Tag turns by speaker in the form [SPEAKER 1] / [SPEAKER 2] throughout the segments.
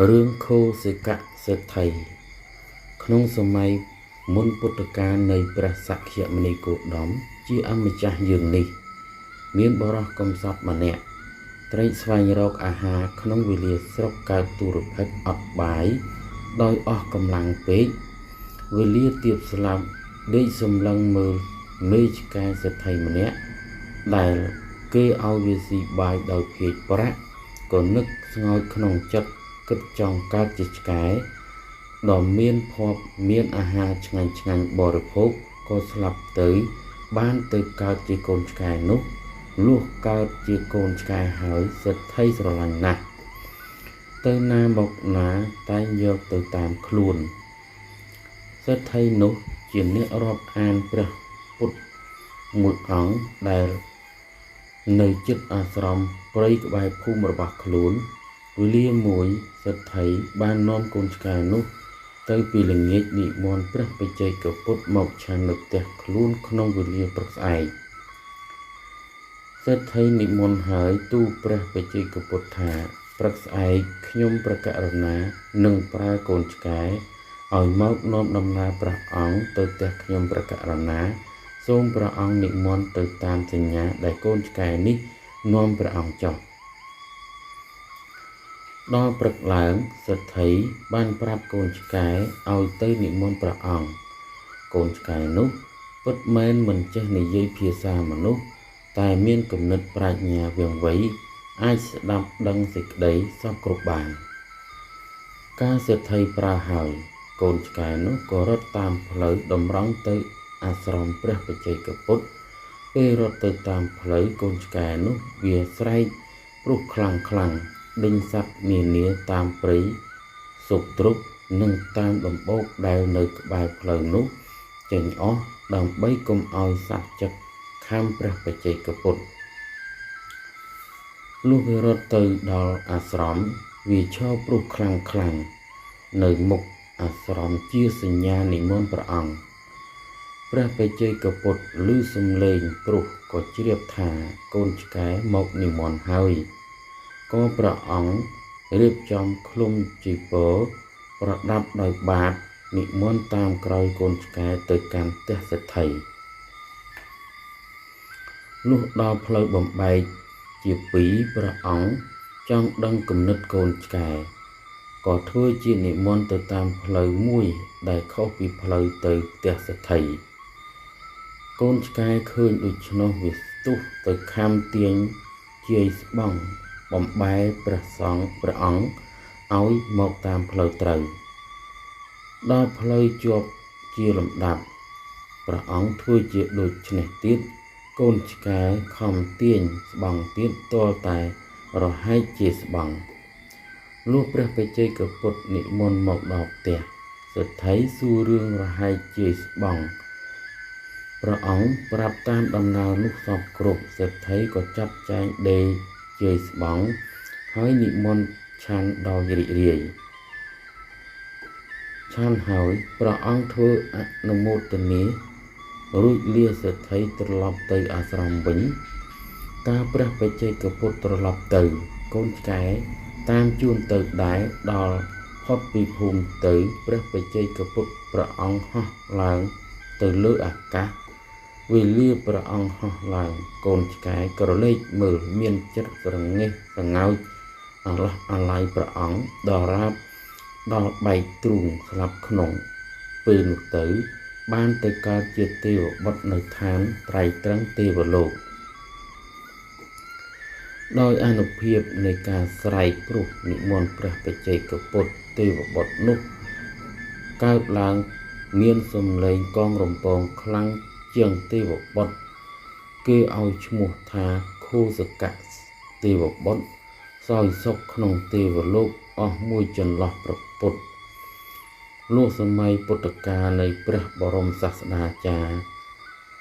[SPEAKER 1] រឿងឃោសិកៈសេដ្ឋីក្នុងសម័យមុនពុទ្ធកាលនៃព្រះសក្យមុនីគោតមជាអម្ចាស់យើងនេះ មានបុរសកំសត់ម្នាក់ត្រេកស្វែងរកអាហារក្នុងវេលាស្រុកកើតទុរភិក្សអត់បាយដោយអស់កម្លាំងពេកវេលាទៀបស្លាប់ដេកសម្លឹងមើលមេឆ្កែសេដ្ឋីម្នាក់ដែលគេឲ្យវាស៊ីបាយដោយភាជប្រាក់ក៏នឹកស្ងោចក្នុងចិត្តគិតចង់កើតជាឆ្កែដ៏មានភ័ព្វមានអាហារឆ្ងាញ់ឆ្ងាញ់បរិភោគក៏ស្លាប់ទៅបានទៅកើតជាកូនឆ្កែនោះលុះកើតជាកូនឆ្កែហើយសេដ្ឋីស្រឡាញ់ណាស់ទៅណាមកណាតែងយកទៅតាមខ្លួនសេដ្ឋីនោះជាអ្នករាប់អានព្រះពុទ្ធមួយអង្គដែលនៅជិតអាស្រមព្រៃក្បែរភូមិរបស់ខ្លួនវេលាមួយសេដ្ឋីបាននាំកូនឆ្កែនោះទៅពីល្ងាចនិមន្តព្រះបច្ចេកពុទ្ធមកឆាន់នៅផ្ទះខ្លួនក្នុងវេលាព្រឹកស្អែកសេដ្ឋីនិមន្តហើយទូលព្រះបច្ចេកពុទ្ធថាព្រឹកស្អែកខ្ញុំព្រះករុណានឹងប្រើកូនឆ្កែឲ្យមកនាំដំណើរព្រះអង្គទៅផ្ទះខ្ញុំព្រះករុណាសូមព្រះអង្គនិមន្តទៅតាមសញ្ញាដែលកូនឆ្កែនេះនាំព្រះអង្គចុះដល់ព្រឹកឡើងសេដ្ឋីបានប្រាប់កូនឆ្កែឲ្យទៅនិមន្តព្រះអង្គកូនឆ្កែនោះពិតមែនមិនចេះនិយាយភាសាមនុស្សតែមានគំនិតប្រាជ្ញាវាងវៃអាចស្ដាប់ដឹងសេចក្តីសពគ្រប់បានការសេដ្ឋីប្រើហើយកូនឆ្កែនោះក៏រត់តាមផ្លូវតម្រង់ទៅអាស្រមព្រះបច្ចេកពុទ្ធពេលរត់ទៅតាមផ្លូវកូនឆ្កែនោះវាស្រែកព្រោះខ្លាំងខ្លាំងដេញសត្វនានាតាមព្រៃសុកទ្រុបនិងតាមដំបូកដែលនៅក្បែរផ្លូវនោះចេញអស់ដើម្បីកុំឲ្យសត្វចឹកខាំព្រះបច្ចេកពុទ្ធលុះវារត់ទៅដល់អាស្រមវាឈរព្រុសខ្លាំងខ្លាំងនៅមុខអាស្រមជាសញ្ញានិមន្តព្រះអង្គព្រះបច្ចេកពុទ្ធឮសំឡេងព្រុសក៏ជ្រាបថាកូនឆ្កែមកនិមន្តហើយក៏ព្រះអង្គរៀបចំឃ្លុំជីពរប្រដាប់ដោយបាតនិមន្តតាមក្រោយកូនឆ្កែទៅកាន់ផ្ទះសេដ្ឋីលុះដល់ផ្លូវបំបែកជាពីរព្រះអង្គចង់ដឹងគំនិតកូនឆ្កែក៏ធ្វើជានិមន្តទៅតាមផ្លូវមួយដែលខុសពីផ្លូវទៅផ្ទះសេដ្ឋីកូនឆ្កែឃើញដូច្នោះវាស្ទុះទៅខាំទាញជាយស្បង់បំបែព្រះសង្ឃព្រះអង្គឲ្យមកតាមផ្លូវត្រូវដល់ផ្លូវជាប់ជាលំដាប់ព្រះអង្គធ្វើជាដូចនេះទៀតកូនឆ្កែខំទាញស្បង់ទៀតទាល់តែរហែកជាស្បង់លុះព្រះបច្ចេកពុទ្ធនិមន្តមកដល់ផ្ទះសេដ្ឋីសួររឿងរហែកជាស្បង់ព្រះអង្គប្រាប់តាមដំណើរនោះសពគ្រប់សេដ្ឋីក៏ចាត់ចែងដេរជាស្បង់ហើយនិមន្តឆាន់ដោយរីករាយឆាន់ហើយព្រះអង្គធ្វើអនុមោទនារួចលាសេដ្ឋីត្រឡប់ទៅអាស្រមវិញកាលព្រះបច្ចេកពុទ្ធត្រឡប់ទៅកូនឆ្កែតាមជួនទៅដែរដល់ផុតពីភូមិទៅព្រះបច្ចេកពុទ្ធព្រះអង្គហោះឡើងទៅលើអាកាសវេលាព្រះអង្គហោះឡើងកូនឆ្កែក្រឡេកមើលមានចិត្តស្រងេះស្រងោចអាឡោះអាល័យព្រះអង្គដល់រាបដល់បែកទ្រូងស្លាប់ក្នុងពេលនោះទៅបានទៅកើតជាទេវបុត្រនៅឋានត្រៃត្រឹងទេវលោកដោយអានុភាពនៃការស្រែកព្រោះនិមន្តព្រះបច្ចេកពុទ្ធទេវបុត្រនោះកើតឡើងមានសំឡេងកងរំពងខ្លាំងជាងទេវបុត្រគេឲ្យឈ្មោះថាឃោសកៈទេវបុត្រសោយសុខក្នុងទេវលោកអស់មួយចន្លោះប្រពុតលុះសម័យពុទ្ធកាលនៃព្រះបរមសាស្តាចារ្យ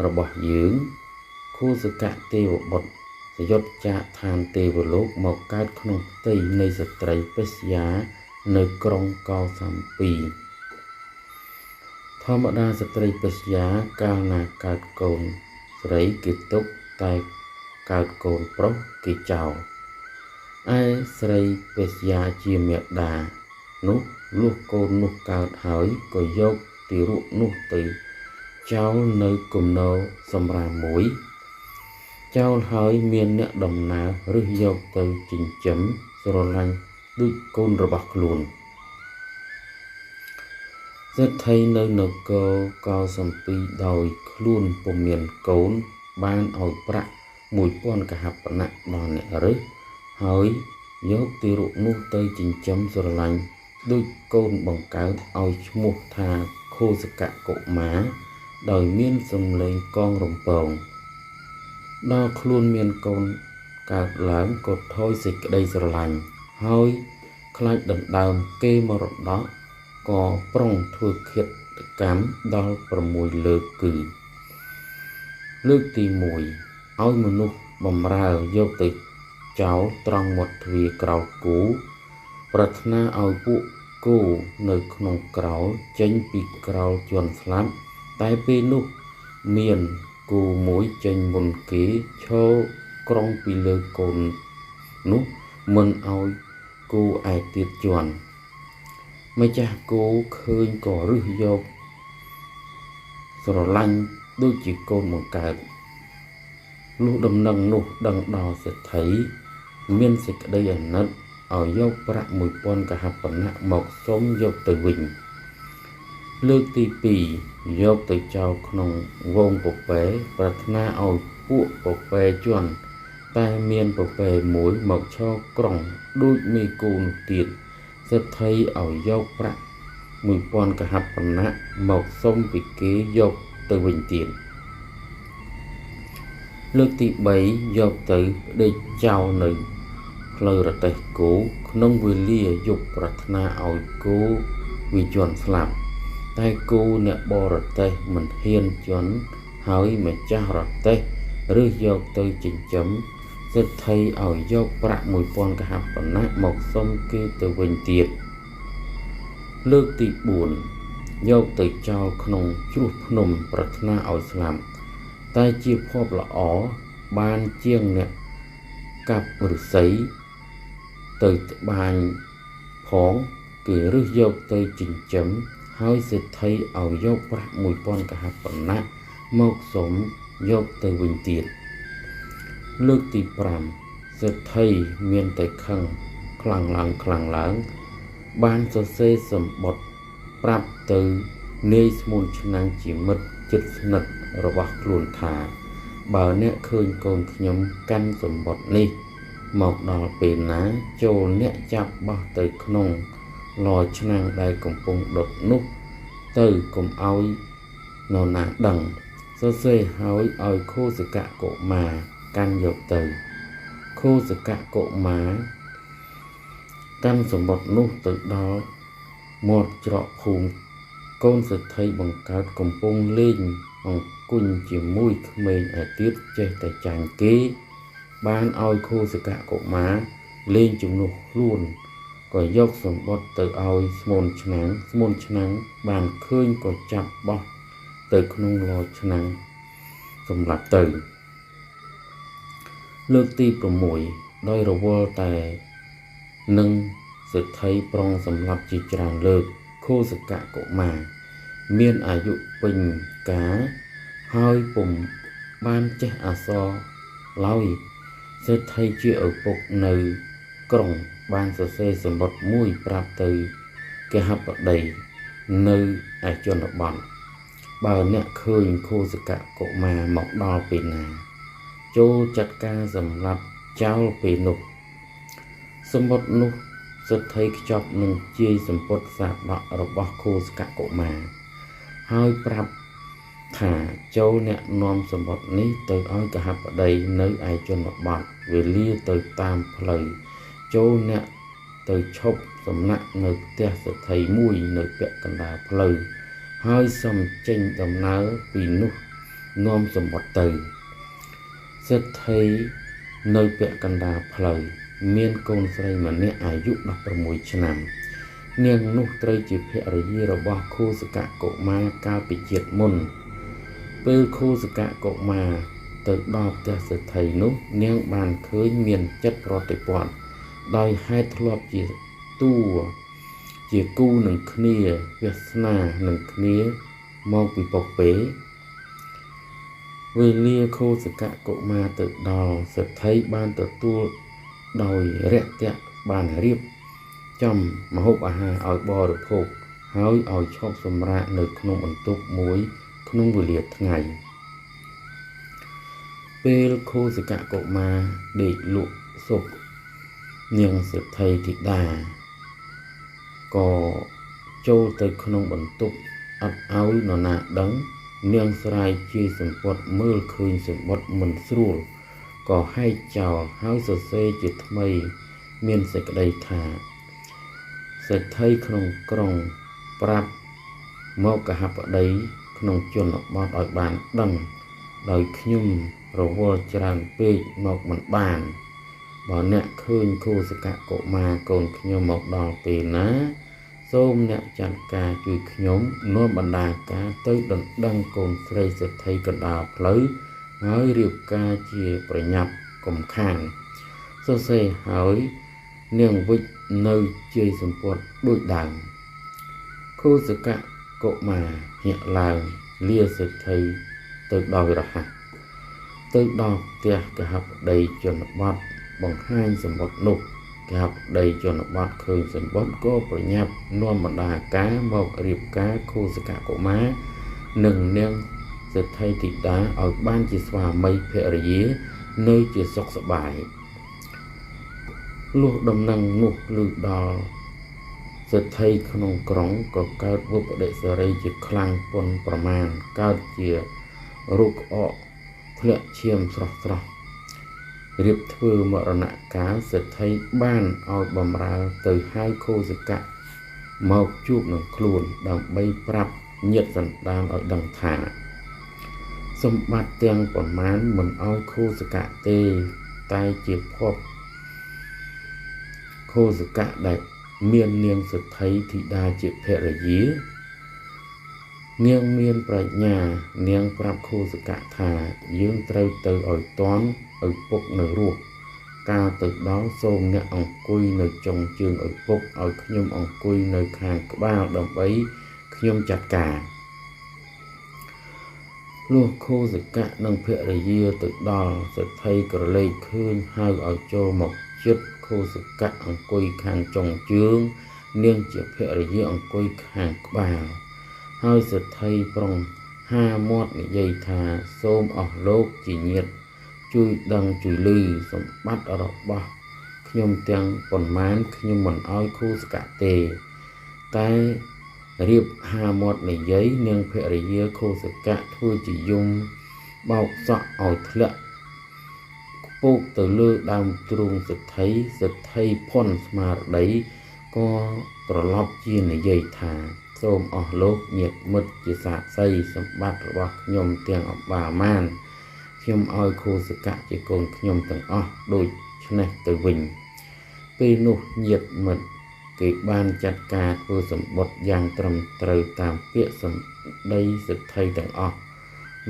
[SPEAKER 1] របស់យើងឃោសកៈទេវបុត្រសយុទ្ធចាកឋានទេវលោកមកកើតក្នុងផ្ទៃនៃស្ត្រីពេស្យានៅក្រុងកោសំពីធម្មតាស្ត្រីពេស្យាកាលណាកើតកូនស្រីគេទុកតែកើតកូនប្រុសគេចោលឯស្រីពេស្យាជាមេដា នោះលុះកូននោះកើតហើយក៏យកទារកនោះទៅចោលនៅគំនរសម្រាមមួយចោលហើយមានអ្នកដំណើររើសយកទៅចិញ្ចឹមស្រឡាញ់ដូចកូនរបស់ខ្លួនសេដ្ឋីនៅនគរកោសំពីដោយខ្លួនពុំមានកូនបានឲ្យប្រាក់1000កហបណៈដល់អ្នករើសហើយយកទារកនោះទៅចិញ្ចឹមស្រឡាញ់ដូចកូនបង្កើតឲ្យឈ្មោះថាខូសកកុមារដោយមានសំឡេងកងរំពងដល់ខ្លួនមានកូនកើតឡើងក៏ថយសេចក្តីស្រឡាញ់ហើយខ្លាចដណ្ដើមគេមរតកក៏ប្រុងធ្វើឃាតកម្មដល់6លើកគឺលើកទី1ឲ្យមនុស្សបំរើយកទៅចោលត្រង់មាត់ទ្វារក្រោលគោប្រាថ្នាឲ្យពួកគោនៅក្នុងក្រោលចេញពីក្រោលជន់ស្លាប់តែពេលនោះមានគោមួយចេញមុនគេឈរក្រុងពីលើកូននោះមិនឲ្យគោឯទៀតជន់ម្ចាស់គោឃើញក៏រឹសយកស្រឡាញ់ដូចជាកូនបង្កើតលុះដំណឹងនោះដឹងដល់សេដ្ឋីមានសេចក្តីអាណិតឲ្យយកប្រាក់1000កហបណៈមកសុំយកទៅវិញលើកទី2យកទៅចោលក្នុងវងពពែប្រាថ្នាឲ្យពួកពពែជន់តែមានពពែមួយមកឈរក្រុងដូចមេគោនោះទៀតសេដ្ឋីឲ្យយកប្រាក់1000កហបណៈមកសុំពីគេយកទៅវិញទៀតលើកទី3យកទៅដេកចោលនៅផ្លូវរទេះគោក្នុងវេលាយប់ប្រាថ្នាឲ្យគោវាជន់ស្លាប់តែគោអ្នកបរទេះមិនហ៊ានជន់ហើយម្ចាស់រទេះឬយកទៅចិញ្ចឹមសេដ្ឋីឲ្យយកប្រាក់1000កហបណៈមកសុំគេទៅវិញទៀតលើកទី4យកទៅចោលក្នុងជ្រោះភ្នំប្រាថ្នាឲ្យស្លាប់តែជាភពល្អបានជាងអ្នកកាប់ឫស្សីទៅត្បាញផងគេរើសយកទៅចិញ្ចឹមហើយសេដ្ឋីឲ្យយកប្រាក់1000កហបណៈមកសុំយកទៅវិញទៀតលើកទី5សេដ្ឋីមានតែខឹងខ្លាំងឡើងខ្លាំងឡើងបានសរសេរសម្បត្តិប្រាប់ទៅនាយស្មូនឆ្នាំងជាមិត្តជិតស្និទ្ធរបស់ខ្លួនថាបើអ្នកឃើញកូនខ្ញុំកាន់សម្បត្តិនេះមកដល់ពេលណាចូលអ្នកចាប់បោះទៅក្នុងឡឆ្នាំងដែលកំពុងដុតនោះទៅកុំឲ្យនរណាដឹងសរសេរហើយឲ្យខូសកកុមារកាន់យកទៅខូសកកុមារកាន់សម្បត្តិនោះទៅដល់មាត់ច្រកភូមិកូនសេដ្ឋីបង្កើតកំពុងលេងអង្គុញជាមួយក្មេងឯទៀតចេះតែចាញ់គេបានឲ្យខូសកកុមារលេងជំនួសខ្លួនក៏យកសម្បត្តិទៅឲ្យស្មូនឆ្នាំងស្មូនឆ្នាំងបានឃើញក៏ចាប់បោះទៅក្នុងឡឆ្នាំងសម្រាប់ទៅលើកទី6ដោយរវល់តែនឹងសេដ្ឋីប្រុងសម្លាប់ជាច្រើនលើកខូសកកុមារមានអាយុពេញកាលហើយពុំបានចេះអក្សរឡើយសេដ្ឋីជាឪពុកនៅក្រុងបានសរសេរសម្បត្តិមួយប្រាប់ទៅគេហបតីនៅឯជនបទបើអ្នកឃើញខូសកកុមារមកដល់ពេលណាចូលចាត់ការសម្រាប់ចោលពេលនោះសម្បត្តិនោះសេដ្ឋីខ្ចប់នឹងជាយសម្ពុតសាដករបស់ខូសកកុមារហើយប្រាប់ថាចូលអ្នកនាំសម្បត្តិនេះទៅឲ្យកហបតីនៅឯជនបទវេលាទៅតាមផ្លូវចូលអ្នកទៅឈប់សំណាក់នៅផ្ទះសេដ្ឋីមួយនៅពាក់កណ្ដាលផ្លូវហើយសុំចេញដំណើរពីនោះនាំសម្បត្តិទៅសេដ្ឋីនៅពាក់កណ្ដាលផ្លូវមានកូនស្រីម្នាក់អាយុ16ឆ្នាំនាងនោះត្រូវជាភរិយារបស់ខូសកកុមារកាលពីជាតិមុនពេលខូសកកុមារទៅដល់ផ្ទះសេដ្ឋីនោះនាងបានឃើញមានចិត្តប្រតិព័ទ្ធដោយហេតុធ្លាប់ជាតួ ជាគូនឹងគ្នាវាសនានឹងគ្នាមកពីពពេវេលាខូសកៈកុមារទៅដល់សេដ្ឋីបានទទួលដោយរាក់ទាក់បានរៀបចំម្ហូបអាហារឲ្យបរិភោគហើយឲ្យឈប់សម្រាកនៅក្នុងបន្ទប់មួយក្នុងវេលាថ្ងៃពេលខូសកៈកុមារដេកលក់សុខនាងសេដ្ឋីធីតាក៏ចូលទៅក្នុងបន្ទប់អត់ឲ្យនរណាដឹងនាងស្រាយជាសម្ពត់មើលឃើញសម្បត្តិមិនស្រួលក៏ហែកចោលហើយសរសេរជាថ្មីមានសេចក្តីថាសេដ្ឋីក្នុងក្រុងប្រាប់មកកហបតីក្នុងជនបទឲ្យបានដឹងដោយខ្ញុំរវល់ច្រើនពេកមកមិនបានបើអ្នកឃើញខូសកៈកុមារកូនខ្ញុំមកដល់ពេលណាសូមអ្នកចាត់ការជួយខ្ញុំនាំបណ្ដាការទៅដណ្ដឹងកូនស្រីសេដ្ឋីកណ្ដាលផ្លូវហើយរៀបការជាប្រញាប់កុំខានសរសេរហើយនាងវិចនៅជ័យសម្ពត់ដូចដើមខូសកៈកុមារភ្ញាក់ឡើងលាសេដ្ឋីទៅដោយរហ័សទៅដល់ផ្ទះកហបតីជនបទបង្ហាញសម្បត្តិនោះកហបតីជនបទឃើញសម្បត្តិក៏ប្រញាប់នាំបណ្ដាការមករៀបការខូសកៈកុមារនិងនាងសេដ្ឋីធីតាឲ្យបានជាស្វាមីភរិយានៅជាសុខសប្បាយលុះដំណឹងនោះឮដល់សេដ្ឋីក្នុងក្រុងក៏កើតវិបដិសារីជាខ្លាំងពន់ប្រមាណកើតជារោគក្អកធ្លាក់ឈាមស្រស់ស្រស់រៀបធ្វើមរណកាលសេដ្ឋីបានឲ្យបំរើទៅហៅខូសកៈមកជួបនឹងខ្លួនដើម្បីប្រាប់ញាតិសន្តានឲ្យដឹងថាសម្បត្តិទាំងប៉ុន្មានមិនឲ្យខូសកៈទេតែជាភពខូសកៈដែលមាននាងសេដ្ឋីធីតាជាភរិយានាងមានប្រាជ្ញានាងប្រាប់ខូសកៈថាយើងត្រូវទៅឲ្យទាន់ឪពុកនៅរស់កាលទៅដល់សូមអ្នកអង្គុយនៅចុងជើងឪពុកឲ្យខ្ញុំអង្គុយនៅខាងក្បាលដើម្បីខ្ញុំចាត់ការលុះខូសកៈនិងភរិយាទៅដល់សេដ្ឋីក្រឡេកឃើញហៅឲ្យចូលមកជិតខូសកៈអង្គុយខាងចុងជើងនាងជាភរិយាអង្គុយខាងក្បាលហើយសេដ្ឋីប្រុងហាមាត់និយាយថាសូមអស់លោកជាញាតិជួយដឹងជួយឮសម្បត្តិរបស់ខ្ញុំទាំងប៉ុន្មានខ្ញុំមិនឲ្យខូសកៈទេតែរៀបហាមាត់និយាយនាងភរិយាខូសកៈធ្វើជាយំបោកសក់ឲ្យធ្លាក់ខ្ពោកទៅលើដើមទ្រូងសេដ្ឋីសេដ្ឋីភ័ន្តស្មារតីក៏ត្រឡប់ជានិយាយថាសូមអស់លោកញាតិមិត្តជាសាក្សីសម្បត្តិរបស់ខ្ញុំទាំងអបាមានខ្ញុំឲ្យខូសកៈជាកូនខ្ញុំទាំងអស់ដូចឆ្នេះទៅវិញពេលនោះញាតិមិត្តគេបានចាត់ការធ្វើសម្បត្តិយ៉ាងត្រឹមត្រូវតាមពាក្យសម្ដីសេដ្ឋីទាំងអស់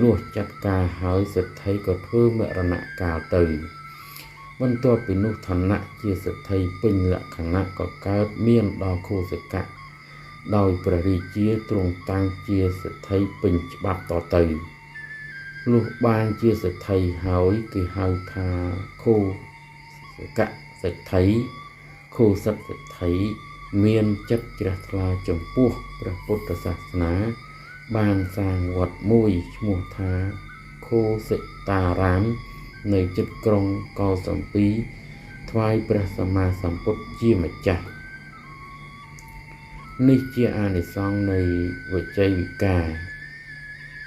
[SPEAKER 1] លុះចាត់ការហើយសេដ្ឋីក៏ធ្វើមរណកាលទៅបន្ទាប់ពីនោះឋានៈជាសេដ្ឋីពេញលក្ខណៈក៏កើតមានដល់ខូសកៈដោយព្រះរាជាទ្រង់តាំងជាសេដ្ឋីពេញច្បាប់តទៅលុះបានជាសេដ្ឋីហើយគេហៅថាខូសកៈសេដ្ឋីខូសិតសេដ្ឋីមានចិត្តជ្រះថ្លាចំពោះព្រះពុទ្ធសាសនាបានសាងវត្តមួយឈ្មោះថាខូសិតារាមនៅជិតក្រុងកោសំពីថ្វាយព្រះសម្មាសម្ពុទ្ធជាម្ចាស់នេះជាអានិសង្សនៃវិជ័យវិការ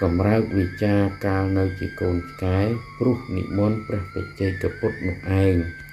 [SPEAKER 1] កម្រើកវិចារកាលនៅជាកូនឆ្កែព្រោះនិមន្តព្រះបច្ចេកពុទ្ធនោះឯង។